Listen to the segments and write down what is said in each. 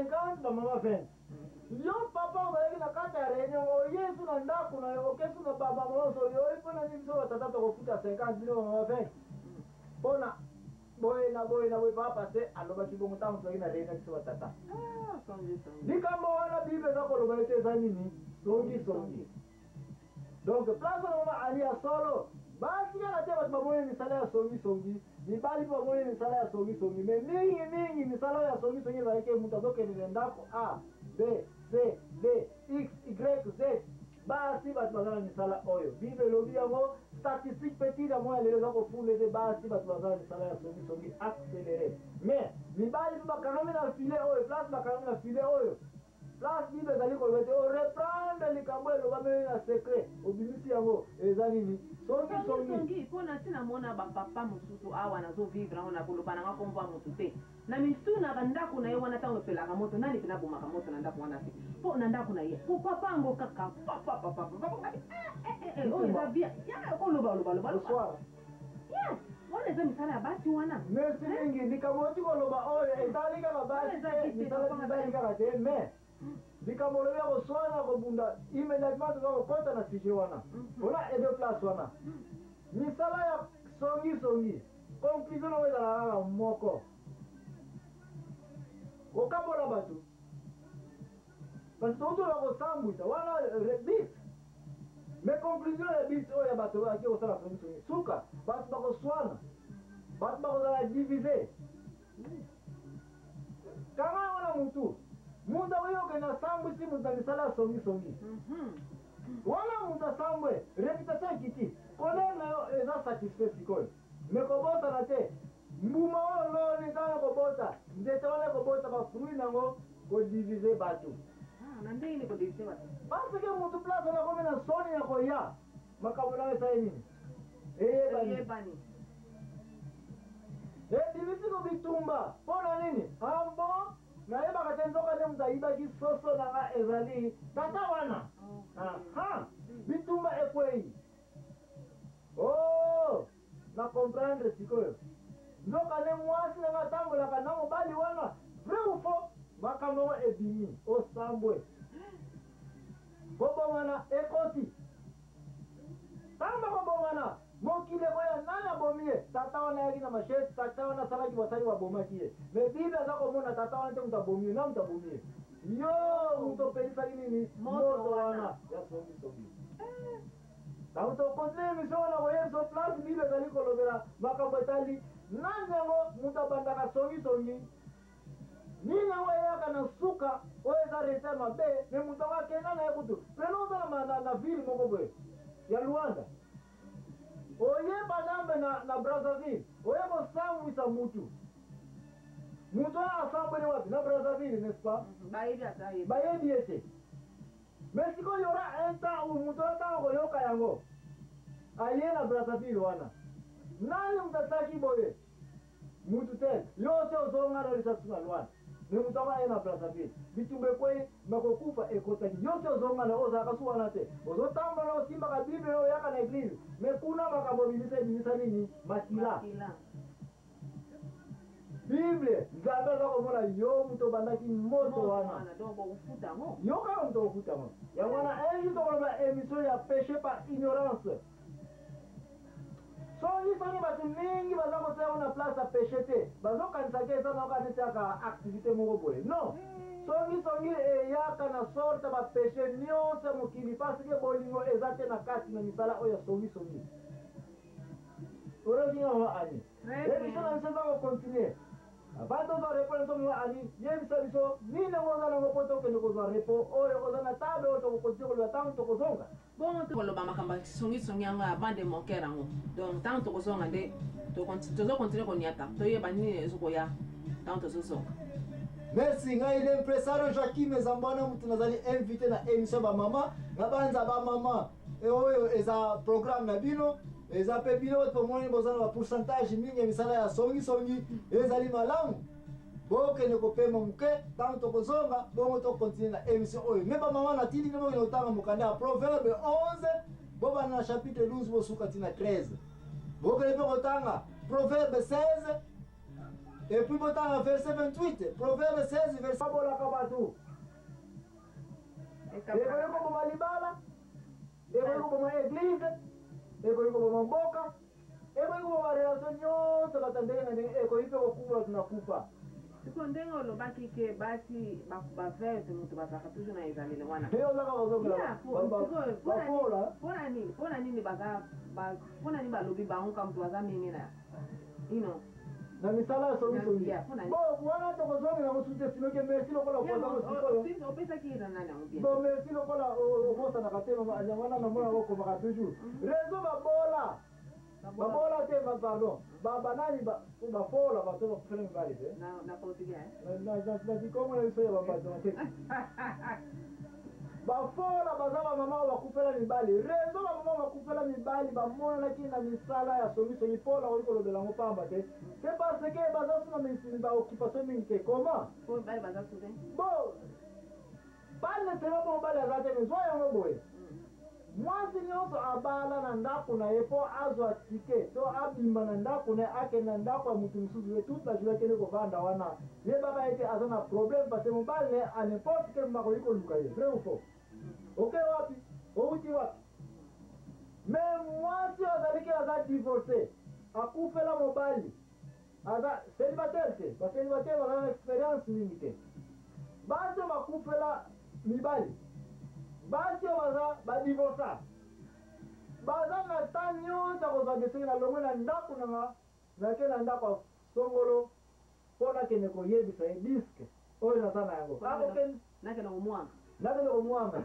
50, bamama 20. Yo papa ozalaki na kati ya reunion, oye su na ndako na yo, oke su na bamama osoli oyi mpo na nini biso batata tokofuta 50, bino bamama 20? Mpona boye na boye na boye. Papa pasteur alobaki bongo ntango tozalaki na reunion, biso batata. Ah, songi songi. Likambo wana Bible eza koloba ete eza nini? Songi songi. Donc place wana, mama Ali, ya solo, basi kaka te bato bamoni misala ya songisongi, mibali mpe bamoni misala ya songisongi. Mais mingi mingi misala oyo ya songisongi ezalaki moto azokende na ndako A, B, C, D, X, Y, Z. Basi bato baza na misala oyo Bible elobi yango. Statistique mpe ntina moko ya lelo eza kofunda ete basi bato baza na misala ya songisongi accéléré, mais mibali mpe bakangami na filet oyo. Place bakangami na filet oyo, place Bible ezali koloba ete oreprendre likambo elobameli na secret, obimisi yango, eza nini? Songisongi. Songi, mpo na ntina mona bapapa mosusu awa nazovivre yango, na koloba nanga kombo ya motu te, na mitunaka ndako na ye wana, ntango epelaka moto, nani mpena abomaka moto na ndako wana te? Mpo na ndako na ye, mpo papa yango kaka papa papa papa, oyo eza bien ya koloba loba loba. Bonsoir. Yes, wana eza misala ya basi wana. Merci mingi. Likambo oti koloba oyo etali kaka basi te, misala mibali kaka te. Mais likambo olobi ya koswana, kobunda, immédiatement toza kokɔta na sujet wana mpona ede place wana. Misala ya songisongi, conclusion nango ezalaka kaka moko: kokabola bato. Parce que tokotola kosambwisa wana but, mais conclusion ya but oyo ya bato baki kosala songisongi, suka bato bakoswana, bato bakozala divisés. Kanga yango na mutu. Mutu akoki kokende asambwisi mutu na misala ya songisongi wana, mutu asambwe, réputation ekiti, colère na yo eza satisfait sikoyo. Mais kobosana te, mbuma oyo loni, ntango ekobota, nzete wana ekobota bafruit nango, kodiviser bato. Na ndenge nini kodiviser bato? Parce que mutu place wana akomi na soni ya koya, makambo nango esali nini? Eyebani. Eyebani. Ebimisi ko bitumba. Mpo na nini? Ambo nayebaka te, nzoka nde moto ayibaki soso na nga ezali tata wana. Aha, bitumba ekwei. O na comprendre sikoyo, nzoka nde mwasi na nga atambolaka na mobali wana. Vrai ou faux, makambo yango ebimi, osambwe, kobongana ekoti. Ntango bakobongana, mokili ekoya: nani abomi ye? Tata wana ayaki na machette, tata wana asalaki, basali babomaki ye. Mais Bible aza komona tata wana te moto abomi ye. Na moto abomi ye, yo moto opelisaki nini? Moto wana ya songisongi. Donc tocontinuer émission wana koyebisa place Bible ezali kolobela makambo etali nani yango moto abandaka songisongi, nini yango eyaka na suka oyo eza rete mabe. Mais moto yango akenda na ye kutu. Prenons oza na ville moko boye ya Luanda, oye par exemple na Brazzaville, oye kosambwisa mutu. Mutu wana asambweli wapi? Na Brazzaville, n'est-ce pas? Bayebi ata ye. Bayebi ye te. Mais sikoyo y aura un temps où moto wana, ntango koyoka yango, aye na Brazzaville wana: nani moto asalaki boye? Mutu te. Yo osi ozonga na lisusu na Luanda, mais moto yango aye na Brazzaville, bitumba ekwei, makokufa ekotaki. Yo si ozonga na ozalaka su wana te, ozotambola, osimbaka Bible, oyaka na église, mais kuna makambo ebimisa, ebimisa nini? Makila. Bible, Nzambe aza komona yo moto obandaki moto wana. Yo kaka moto okofuta yango. Yango wana un jour tokoloba émission ya péché par ignorance. Songi songi, bato mingi baza kotia yango na place ya péché te. Bazokanisaka eza naoka neti yaka activité moko boye. Non, songi songi eyaka na sorte ya bapéché nyonso ya mokili, parce que bolingo eza te na kati na misala oyo ya songi songi. Oyoki nga, mama Ani? Émission na biso eza kocontinuer. Avant tozwa repos na biso, mama Ani, yebisa biso nini yango oza nango mpo tokende kozwa repos oyo oza na table oyo tokocontinuer koloba ntango tokozonga. Bongo tokoloba makambo ya songisongi yango ya bande moqueur yango. Donc ntango tokozonga nde tozocontinuer koniata, toyeba nini ezokoya ntango tozozonga. Merci. Ngai l'impresario Joaquim Ezambwana, mutu nazali invité na émission Bamama na banza. Bamama, oyo eza programme na bino, eza mpe bino bato bomoni boza na bapourcentage mingi ya misala ya songisongi. Ezali malamu bokende kopema moke. Ntango tokozonga, bongo tocontinuer na émission oyo. Mais bamama, natindi bino bokende kotanga mokanda ya Proverbe 11, bobanda na chapitre 12, bosuka ntina 13. Bokende mpe kotanga Proverbe 16. Et puis botanga verset 28, Proverbe 16 verset. Babolaka bato. Ekoki koboma libala, ekoki koboma église, ekoki koboma mboka, ekoki koboma relation nyonso bato ya ndenge na ndenge, ekoki mpe kokufa bato na kufa. Sikoyo ndenge olobaki ke basi baveuve moto bazalaka toujours na ezaleli wana. Yo ozaka kozongela bafola. Mpona nini? Mpona nini baza mpona nini balobi bango ka moto baza mingi na ino na misala ya songisongi? Bon, wana tokozongela yango susu te, sinoke merci lokola okozango sikoyo. Opesaki ye na nani yango bien? Bon, merci lokola obosanaka te wana, namona okomaka toujours réseau. Babola, babola te, pardon, banani, bafola, bato bakufela mibali te. Na portugais. Na kikongo na biso ya babato te, bafola baza bamama oyo bakufela mibali. Raison bamama bakufela mibali bamonanaki na misala ya songisongi, mpola okoki kolobela yango pamba te, c'est parce que baza so na baoccupation mingi te. Comment? Po mibali baza su te. Bon, pas nécessairement mpo mobali aza te, mais zwa yango boye: mwasi nyonso abala na ndako na ye, mpo azwa ticket to abima na ndako na ye, akende na ndako ya motu mosusu ye toute la journée, akende kovanda wana, yebaka ete aza na problème, parce que mobali na ye à n'importe quel moment akoki koluka ye. Vrai ou faux? Oke wapi? Outi wapi? Mais mwasi oyo azaliki aza divorcé, akufela mobali, aza célibataire te, bacélibataire baza na expérience mingi te. Basi oyo bakufela mibali, basi oyo baza badivorça, baza na temps nyonso ya kozwa desenge: na longwe na ndako nanga, nake na ndako ya songolo mpo nakende koyebisa ye disque oyo naza na yango. Akokende Nakende komwanga. Nakende komwanga.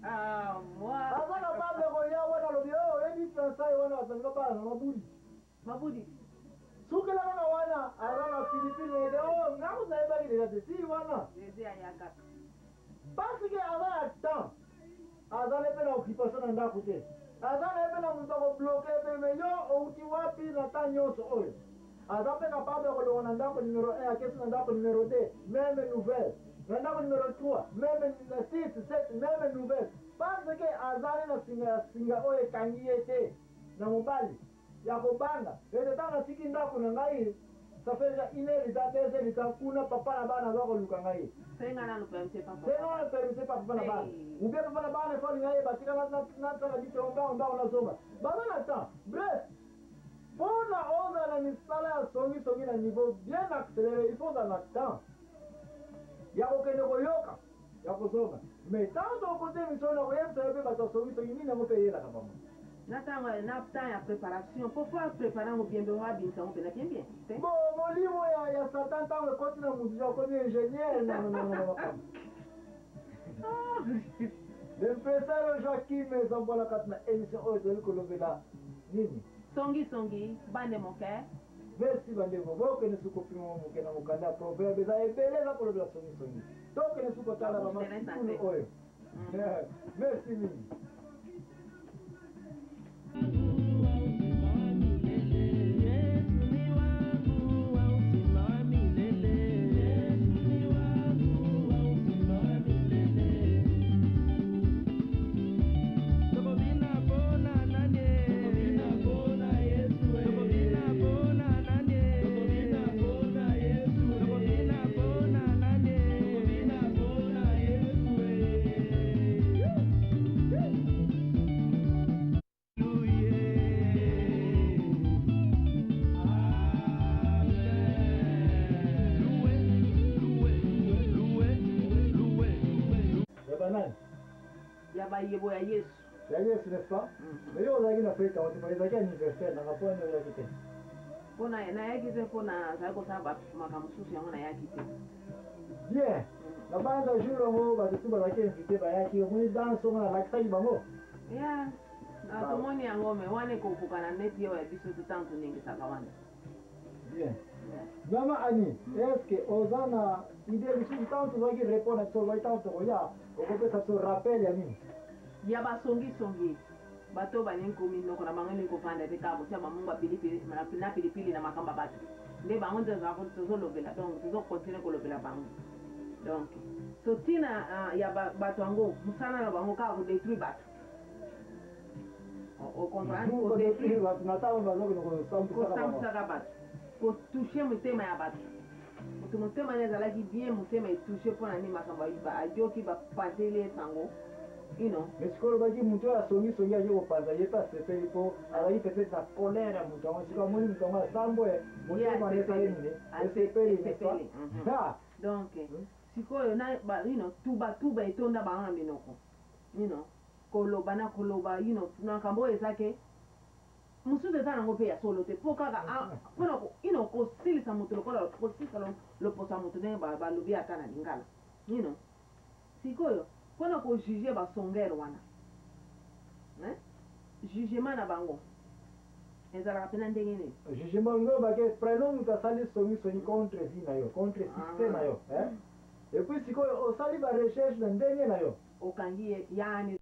Aza capable koya wana, alobi: "Oyo oyebi fiançailles wana, bato babala na mabudi." Mabudi. Sukela kaka wana, aza na pilipili ete o ngaku nayebaki déjà te ti wana. Lezi aya kaka. Parce que aza na temps, aza ne mpe na occupation na ndako te, aza na ye mpe na moto akobloquer mpe. Mais yo outi wapi na temps nyonso oyo? Aza mpe capable ya kolonga na ndako numéro 1, akesi na ndako numéro 2, même nouvelle, na ndako numéro 3, même, na 6, 7, même nouvelle, parce que azali na singa ya singa oyo ekangi ye te na mobali ya kobanga ete ntango natiki ndako na ngai, ça fait déjà une heure eza, 2 heures eza kuna, papa na bana aza koluka ngai. Senga nanu permission papa. Senga wana permission pa papa na bana, ou bien papa na bana efo alinga ye batika nasala biso mbango mbango, nazonga. Baza na temps. Bref, mpona ozala na misala ya songisongi na niveau bien accéléré, il faut ozala na temps ya kokende koyoka, ya kozonga. Mais ntango tokote émission na koyebisa yo mpe bato ya songisongi nini yango mpe eyelaka bango. Na ntango, na temps ya préparation, po faut aprépare yango bien bien, abimisa yango mpena bien bien te. Bon, molimo ya Satan, ntango ekoti na motu, akomi ingénieur na makambo. L'impresario Joaquim Zambola kati na émission oyo tozali kolobela nini? Songisongi, bande moke. Merci bandeko. Bokende su kopima moke na mokanda ya Proverbe, eza ebele eza kolobela songisongi. Tokende su kotala bamasikulu oyo. Merci mingi. Yesu ni wangu wa uzima wa milele. Yesu ni wangu wa uzima wa milele. Tokobina pona nani? Tokobina pona Yesu. Tokobina pona nani? Tokobina pona Yesu. Tokobina pona nani? Tokobina pona Yesu. Amen. Loué, loué, loué, loué. Ya banani? Ya bayebo ya Yesu. Ya Yesu, n'est-ce pas? Mais yo ozalaki na fête yango te, ezalaki anniversaire nanga, mpo wana ozalaki te. Mpona nayaki te, mpo nazali kosala makambo mosusu, yango nayaki te. Bien, na banza jour yango bato tu bazalaki invité, bayaki. Omoni danse ongo nalakisaki bango. Ya na tomoni yango, mais wana ekokokana neti oyo ya biso te, ntango toningisaka wana. Bien, mama Ani, est ce que oza na idée lisusu? Ntango tozalaki répondre na biso, olobaki ntango tokoya okopesa biso rappel ya nini? Ya basongisongi, bato balingi kominoko na bango elingi kovanda te, kaka kotia bamungu ya pilipili na pilipili na makambo ya bato. Nde bango nde tozolobela, donc tozocontinuer kolobela bango. Donc so ntina ya bato yango, mosala na bango kaka kodétruire bato, ocomprendre? Kodétruire bato na ntango bazokende kosambwisaka bango. Kosambwisaka bato. Kotouche motema ya bato. Moto motema na ye ezalaki bien, motema etouche mpo na nini makambo ayoki bapanzeli ye sango. You know. Mais sikoyo olobaki moto oyo asongisongi ake kopanza ye mpe asepeli mpo azalaki peut-être na colère ya moto yango. Sikoyo amoni moto yango asambwe, motema na ye esali nini? Esepeli, n'est-ce pas? Esepeli. Donc, sikoyo na ba, you know, tuba tuba etonda bango na minoko. Koloba na koloba, na makambo oyo eza ke mosusu eza nango mpe ya solo te, mpo kaka mpona kosilisa moto lokola kosilisa loposo ya moto ndenge balobi ata na lingala. Sikoyo mpona kojuge basongere wana, hein? Jugement na bango ezalaka mpena ndenge nini? Jugement ngo bake prenons moto asali songisongi contre vie na yo, contre succès na yo, hein? Et puis sikoyo osali barecherche na ndenge na yo. Okangi ye yani.